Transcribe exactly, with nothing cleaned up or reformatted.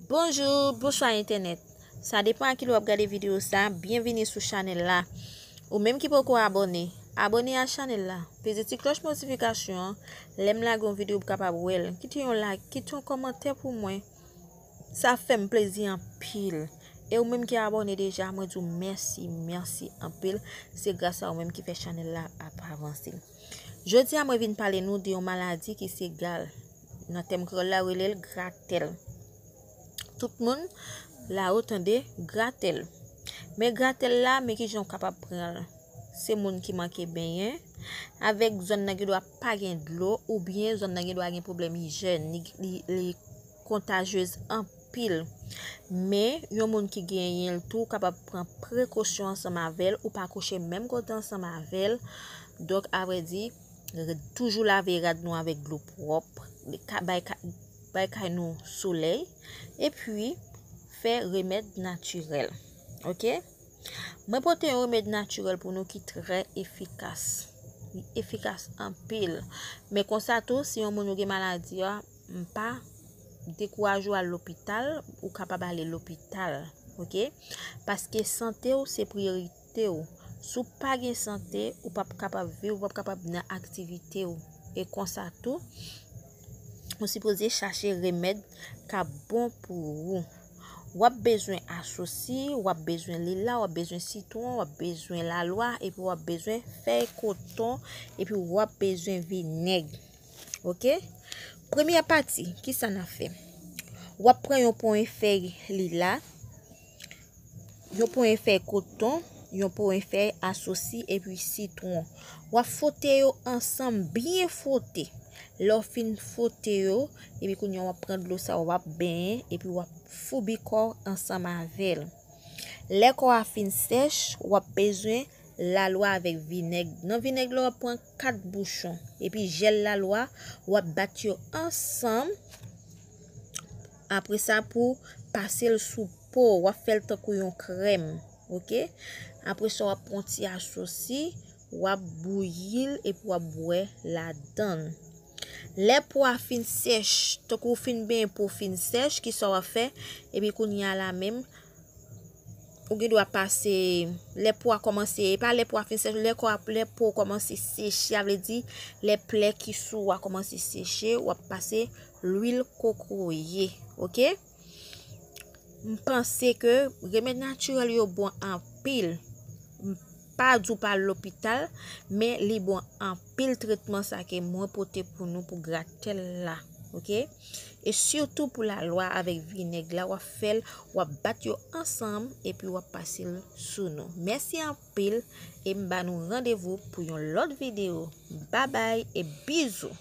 Bonjou, bonswa entènèt. Sa depan a kilè w ap gade videyo sa, byenvini sou chanèl la. Ou menm ki poko abòne, abòne a chanèl la. Peze ti klòch notifikasyon an, lè m lage yon videyo ou kapab wè l. Kite yon like, kite yon kòmantè pou mwen. Sa fè m plezi anpil. E ou menm ki abòne deja, mwen di w mèsi, mèsi anpil. Se gras a ou menm ki fè chanèl la ap avanse. Jodi a mwen vin pale nou de yon maladi ki se gal. Nan tèm kreyòl la, yo rele l gratèl. Tout moun la yo tande gratèl. Men gratèl la, men kijan w kapab pran l. Se moun ki manke benyen, avèk zòn nan gendwa pa gen dlo, oubyen zòn nan gendwa gen pwoblèm ijyèn, li, li, li kontajyez anpil. Men, yon moun ki genyen l tou kapab pran prekosyon ansanm avè l, ou pa kouche menm kote ansanm avè l. Donk, avrèdi, re- toujou lave rad nou avèk dlo pwòp, ka- bay ka- bay kay nou solèy, epi fè remèd natirèl. Oke? Mwen pote yon remèd natirèl pou nou ki trè efikas. Li efikas anpil. Men konsa tou, si yon moun ou gen maladi a, m pa dekouraje w al lopital, ou kapab ale lopital. Oke? Paske sante w se priyorite w. Si w pa gen sante, ou p ap kapab viv, ou p ap kapab nan aktivite w. E konsa tou, ou sipoze chache remèd k ap bon pou ou. W ap bezwen asosi, w ap bezwen lila, w ap bezwen sitwon, w ap bezwen lalwa, epi w ap bezwen fèy koton, epi w ap bezwen vinèg. Oke? Premyè pati, kisa n ap fè? W ap pran yon ponyen fèy lila, yon ponyen fèy koton, yon ponyen fèy asosi epi sitwon. W ap fwote yo ansanm, byen fwote. Lè w fin fwote yo, epi kounye a w ap pran dlo sa, w ap benyen, epi w ap foubi kò w ansanm avè l. Lè kò a fin sèch, w ap bezwen lalwa avèk vinèg. Nan vinèg la, w ap pran kat bouchon, epi jèl lalwa, w ap bat yo ansanm. Apre sa, pou pase l sou po, w ap fè l tankou yon krèm, oke? Apre sa, w ap pran ti asosi, w ap bouyi l epi w ap bwè ladan l. Lè po a fin sèch, tankou w fin benyen po w fin sèch, kisa w ap fè? Epi kounye a la menm, ou gen dwa pase, lè po a kòmanse, e pa lè po a fin sèch, lè kò a, lè po kòmanse seche, sa vle di lè plè ki sou ou a kòmanse seche, w ap pase lwil kokoye, oke? M panse ke remèd natirèl yo bon anpil. M pa di w pa al lopital, men li bon anpil tretman sa ke mwen pote pou nou pou gratèl la, oke? E sitou pou lalwa avèk vinèg la, w ap fè l, w ap bat yo ansanm, epi w ap pase l sou nou. Mèsi anpil, e m ba nou randevou pou yon lòt videyo. Babay e bizou!